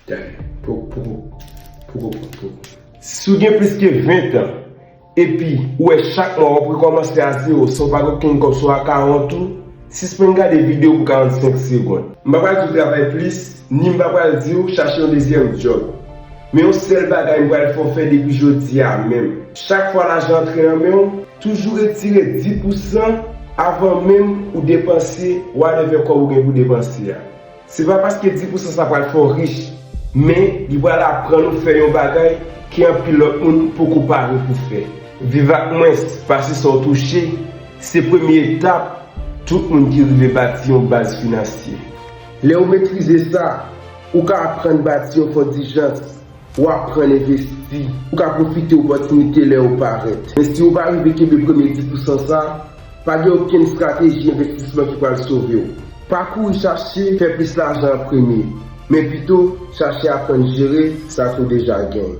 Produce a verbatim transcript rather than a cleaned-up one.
Dale, poko, poko, poko, poko. Si w gen plis ke ven an, epi ou wè chak mwa w ap rekòmanse a zewo san w pa gen okenn kòb sou akawont ou, sispann gade videyo pou karannsenk segonn. M pa pral di w travay plis, ni m pa pral di w chache yon dezyèm djòb. Men yon sèl bagay m pral fè w fè depi jodi a menm. Chak fwa lajan antre nan men w, toujou retire dis pousan avan menm ou depanse whatever kòb ou gen pou depanse a. Se pa paske dis pousan sa pral fè w rich, men li pral aprann ou fè yon bagay ke anpil lòt moun poko pare pou fè. Viv ak mwens pase sa w touche, se premye etap tout moun ki rive bati yon baz finansye. Lè w metrize sa, ou ka aprann bati yon fon dijans, w aprann envesti, ou ka pwofite opòtinite lè yo parèt. Men si w pa rive kenbe premye dis pousan sa, pa gen okenn estrateji envestisman ki pral sove w. Pa kouri chache fè plis lajan an premye, men pito chache aprann jere sa ke w deja genyen.